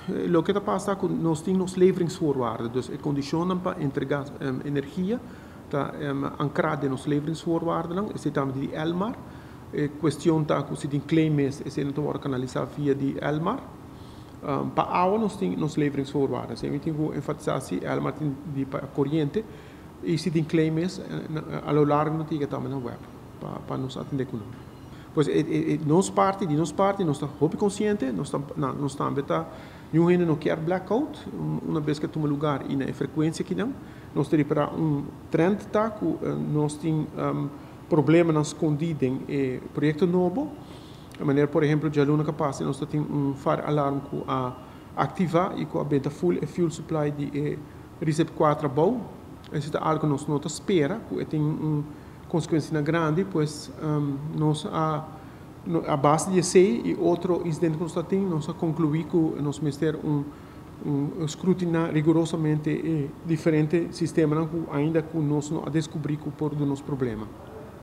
Loke ta pasa ku nos tin nos leveringsvoorwaarden, dus e kondishonnan pa entregá energia ta ankrá den nos leveringsvoorwaardennan, esei tambe di Elmar. E kuestion ta ku si tin claim mes, esei no ta wòrdu kanalisá via di Elmar. Pa awa nos tin nos leveringsvoorwaarden, esei mi tin ku enfatisá si Elmar tin di pa koriente i si tin claim mes a lo largo no ta yega tambe na web pa nos atendé ku nan. Pues e nos parti, di nos parti nos ta hopi konsiente, nos ta nos tambe ta niun hende no kier blackout una bes ku a tuma lugar i na e frekuensia kinan nos ta ripará un trend ta ku nos tin problemanan skondí den e proyekto nobo. Manera por ehempel djaluna ka pasa nos ta tin un fire alarm ku a aktivá i ku a benta full e fuel supply di e Recep 4 abou. Esei ta algu nos no ta spera ku e tin un konsekuensianan grandi, pues nos a a base di esei i otro insidente ku nos ta tin nos a konkluí ku nos mester un un skrutiná rigurosamente e diferente sistemanan ku ainda ku nos no a deskubrí ku por duna nos problema.